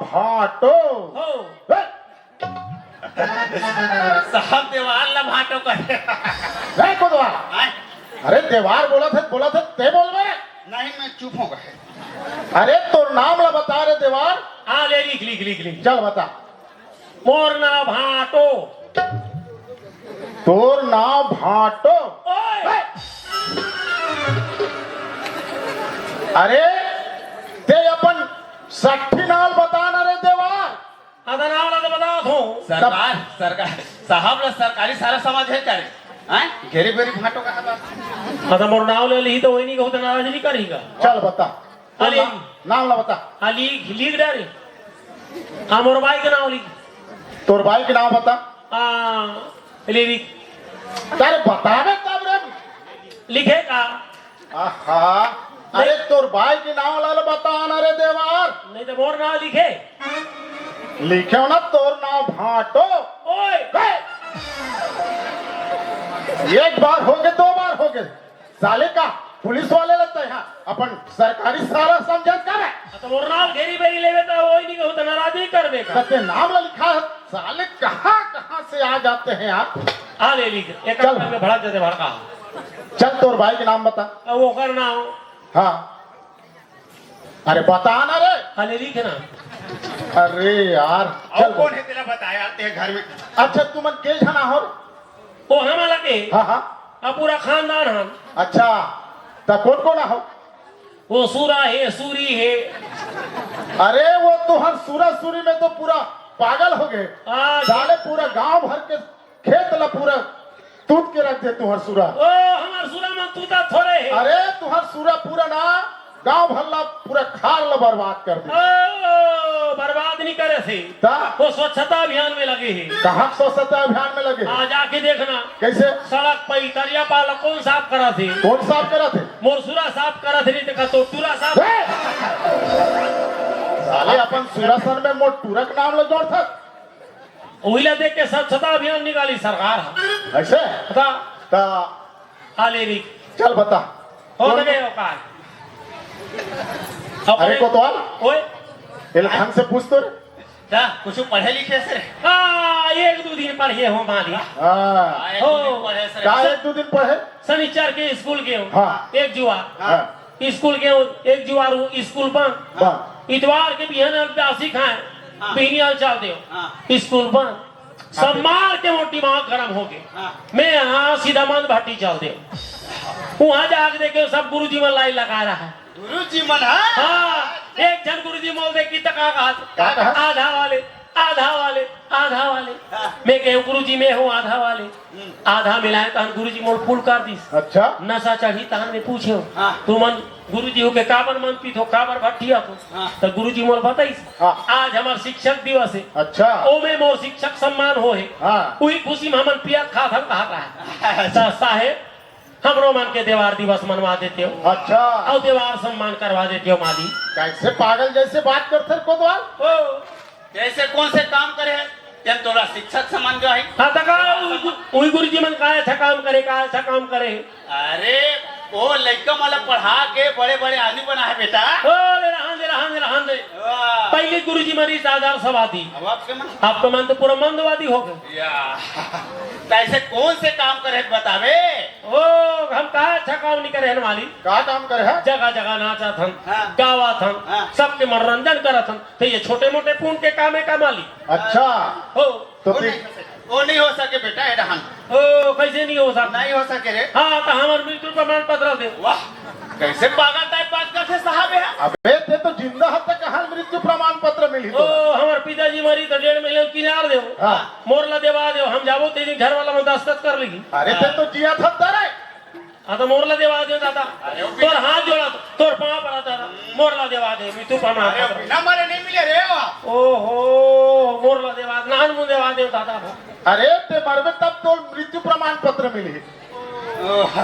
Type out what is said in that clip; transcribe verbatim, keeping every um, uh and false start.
भांटो। हो। ए! साहब, देवार ला भांटो कहे। ए, कोतवाल। आय। अरे, देवार बोलत हे, बोलत हे, तैं बोलबे रे। नहीं, मैं चुप हो गए। अरे, तोर नाम ला बता रे देवार। हाँ, ले, लिख, लिख, लिख, लिख। चल, बता। मोर नाव भांटो। तोर नाव भांटो? ओए! अरे, तैं अपन सट्ठी नाव बता ना रे देवार। हाँ, त नाव ला तो बतावत हूँ। सरकार, सरकार, साहब ला सरकारी सारा समझ हे का रे? हैं? घेरी बेरी भांटो कहा था। हाँ, त मोर नाव ले लिही त वही नहीं कहूँ त नाराज नहीं करिही का? चल बता। अरे। नाम, नाम ला बता। हाँ, लिख, लिख डारे। हाँ, मोर बाई के नाव लिख। तोर बाई के नाव बता। हाँ, ले लिख। अरे बताबे तब रे। लिखे का? आहा, अरे नहीं। तोर बाई के नाव ला बता ना रे देवार। नहीं त मोर नाव लिखे। लिखे हो ना तोर नाव भांटो। ओए। बे! एक बार हो गे, दो बार हो गे। साले का पुलिस वाले लगता है, अपन सरकारी सारा समझत का बे? हाँ, त मोर नाव घेरी बेरी लेबे त वही नहीं कहूँ त नाराज नहीं करबे का? त तैं नाम ला लिखा है, साले कहाँ कहाँ से आ जाते हैं यार। हाँ, ले लिख, एक चल। काम में भड़क जाते भड़का। चल तोर बाई के नाम बता। अब ओकर नाव। हाँ। अरे बता ना रे। हाँ, ले लिख ना। अरे यार, और चल। कौन है तेरा बताया आते हैं घर में? अच्छा, तुमन के झन आहो रे? ओ, हम अलग है। हाँ, हाँ। अब पूरा खानदान हम। अच्छा, त कौन कौन आहो? वो सूरा है, सूरी है। अरे, वो तुहर सूरा सूरी में तो पूरा पागल हो गए। हाँ, साले पूरा गांव भर के खेत ला पूरा तूत के रख दे तुहर सूरा। ओ, हमार सूरा मन तूता थोड़े है। अरे, तुहर सूरा पूरा ना गांव भर ला पूरा खार ला बर्बाद कर दे। ओ, बर्बाद नहीं करे थे। ता? वो स्वच्छता अभियान में लगे है। कहाँ स्वच्छता अभियान में लगे? आज आके देखना। कैसे? सड़क पे तरिया पाला कौन साफ करा थे? कौन साफ करा थे? मोर सूरा साफ करा थे, नहीं तो का तो टूरा साफ। ए! साले अपन सूरा सन में मोर टूरा के नाम ला जोड़ था। वही ला देख के स्वच्छता अभियान निकाली सरकार। ऐसे? बता। ता हाँ, ले ली। चल बता। हो कौन तो गए औकात। अरे अपने कोतवाल। ओए। ये ढंग से पूछ तो रे। ता, कुछ पढ़े लिखे से रे? हाँ, एक दो दिन पढ़े हो मालिक। हाँ। हाँ, एक दो दिन हो। पढ़े से रे। का एक दो दिन पढ़े? शनिचर के स्कूल गए हो। हाँ। एक जुआ। हाँ। स्कूल गए हो, एक जुआ रू स्कूल बंद। बंद। इतवार के बिहान अल प्यासी खाए, हाँ। बिहनिया अल चाल दे। हाँ। स्कूल बंद। सब मार के मोर दिमाग गरम हो गए। हाँ। मैं यहाँ सीधा मंद भट्टी चल दे। वहाँ जाके देखे सब गुरुजी मन लाइन लगा रहा है। गुरुजी मन, हाँ? हाँ, एक झन गुरुजी मोल देख की तका कहा। का कहा? आधा वाले, आधा वाले, आधा वाले। हाँ। मैं कहे गुरुजी मैं हूँ आधा वाले। हम्म। आधा मिलाए तहन गुरुजी मोल फूल कर दिस। अच्छा। नशा चढ़ी तहन मैं पूछे हूँ। हाँ। तुमन गुरुजी हो के काबर मन पीथो, काबर भट्टिया को? हाँ। तो गुरुजी मोर बताइस। हाँ। आज हमार शिक्षक दिवस है। अच्छा। ओमे मोर शिक्षक सम्मान हो है। हाँ। उही खुशी में हमन पियत खात हम कहा रहा है। अच्छा। तो साहेब, हमरो मन के देवार दिवस मनवा देते हो। अच्छा। और देवार सम्मान करवा देते हो माली। कैसे पागल जैसे बात करते हो कोतवाल? ओ। जैसे कौन से काम करे है? जब तोला शिक्षक सम्मान जो है। हाँ, तो का, उही गु-, उही गुरुजी मन का अच्छा काम करे, का अच्छा काम करे। अरे, वो लइका मन ला पढ़ा के बड़े-बड़े आदमी बना है बेटा। ओ, ले रहन दे, रहन दे, रहन दे। वाह। पहले गुरुजी मन रहिस आदर्शवादी। अब आपके मन? आपके मन तो पूरा मंदवादी हो गए। या। तो ऐसे कौन से काम करे बतावे? ओ, हम का अच्छा काम नहीं करे हन मालिक। का काम करे है? जगह जगह नाचत हन, हाँ। गावत हन, हाँ। सबके मनोरंजन करत हन, तो ये छोटे मोटे पुण्य के काम है का मालिक? अच्छा। हो। तो वो फिर नहीं हो सके, वो नहीं हो सके बेटा, ये रहन। ओ, कैसे नहीं हो सके? नहीं हो सके रे। हाँ, तो हमार मृत्यु प्रमाण पत्र दे। वाह, कैसे पागल टाइप बात करते साहब है? अबे, ते तो जिंदा हस, ते कहाँ मृत्यु प्रमाण पत्र मिली ओ, तो? हमार पिताजी मरी तो डेढ़ महीने किनार दे। हाँ। मोर ला देवा दे, हम जाबो तेरी घर वाला में दस्तखत कर लेगी। अरे, ते तो जिया था रे। हाँ, तो मोर ला देवा दे दादा। अरे, वो तोर हाथ जोड़ा, तोर पाँव पड़ा दादा। मोर ला देवा दे, मृत्यु प्रमाण अरे, पत्र। बिना मरे नहीं मिले रे। ओहो, मोर ला देवा, नान मुन देवा दे दादा। अरे, ते मरबे तब तो मृत्यु प्रमाण पत्र मिली। ओह,